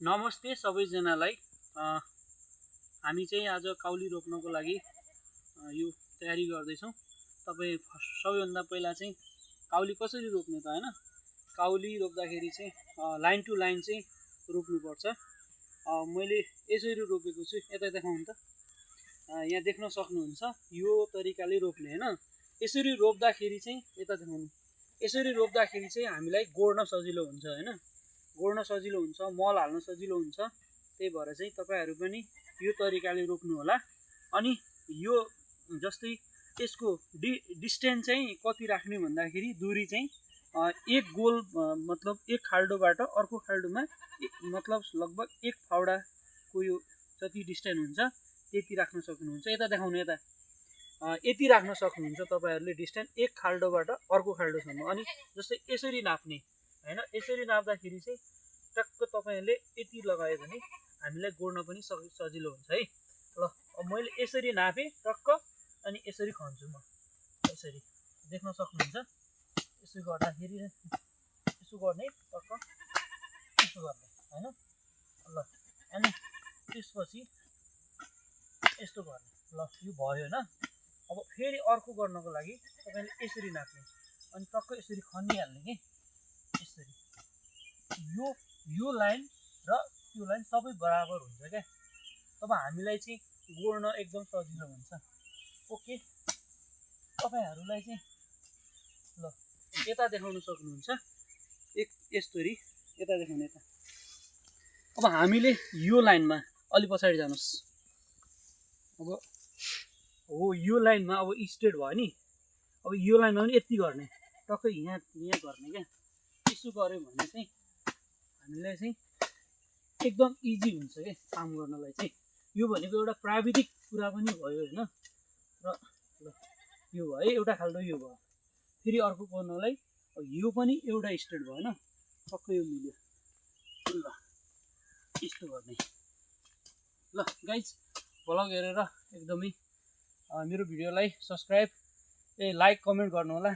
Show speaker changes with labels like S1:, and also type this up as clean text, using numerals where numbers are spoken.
S1: नमस्ते सबैजनालाई। हामी चाहिँ आज काउली रोप्नको लागि यो तयारी गर्दैछौँ। तपाईँ सबैभन्दा पहिला चाहिँ काउली कसरी रोप्ने त हैन। काउली रोप्दाखेरि चाहिँ लाइन टु लाइन चाहिँ रोप्नुपर्छ। मैले यसरी रोपेको छु, यता देखाउनु त। यहाँ देख्न सक्नुहुन्छ, यो तरिकाले रोप्ने हैन। यसरी रोप्दाखेरि चाहिँ यता देखाउनु, यसरी रोप्दाखेरि चाहिँ हामीलाई गोड्न सजिलो हुन्छ हैन। गोड्न सजिलो हुन्छ, मल हाल्न सजिलो हुन्छ। त्यही भएर चाहिँ तपाईहरु पनि यो तरिकाले रोप्नु होला। अनि यो जस्तै यसको डिस्टेन्स चाहिँ कति राख्ने भन्दाखेरि दूरी चाहिँ एक गोल मतलब एक खाल्डोबाट अर्को खाल्डोमा मतलब लगभग एक फाउडाको यो जति डिस्टेन्स हुन्छ त्यति राख्न सक्नुहुन्छ। यता देखाउनु, यता यति राख्न सक्नुहुन्छ तपाईहरुले डिस्टेन्स एक खाल्डोबाट अर्को खाल्डोसम्म। अनि जस्तै यसरी नाप्ने हैन, यसरी नाप्दाखेरि चाहिँ टक्क तपाईहरुले यति लगायो भने हामीलाई गोड्न पनि सजिलो हुन्छ है। ल अब मैले यसरी नापे टक्क, अनि यसरी खन्छु म। यसरी देख्न सक्नुहुन्छ, यसो गर्दाखेरि यसो गर्ने टक्क यसो गर्ने हैन। ल अनि त्यसपछि यस्तो गर्ने। ल यो भयो हैन। अब फेरि अर्को गर्नको लागि तपाईले यसरी नाप्ने अनि टक्क यसरी खनिहाल्ने के यसरी। यो लाइन र त्यो लाइन सबै बराबर हुन्छ क्या। तब हामीलाई चाहिँ गोड्न एकदम सजिलो हुन्छ। ओके, तपाईहरुलाई चाहिँ ल यता देखाउन सक्नुहुन्छ, एक यस्तोरी यता देखाउनु यता। अब हामीले यो लाइनमा अलि पछाडि जानुस्। अब हो यो लाइनमा अब स्ट्रेट भयो नि। अब यो लाइनमा पनि यति गर्ने, टक्कै यहाँ गर्ने क्या। यसो गर्यो भने चाहिँ हामीलाई चाहिँ एकदम इजी हुन्छ के काम गर्नलाई चाहिँ। यो भनेको एउटा प्राविधिक कुरा पनि भयो हैन। र ल यो भयो एउटा खाल्डो, यो भयो। फेरि अर्को गर्नलाई यो पनि एउटा स्ट्रेट भयो हैन, टक्कै यो मिल्यो। ल यस्तो गर्ने। ल गाइज, भ्लग हेरेर एकदमै मेरो भिडियोलाई सब्स्क्राइब लाइक कमेन्ट गर्नु होला।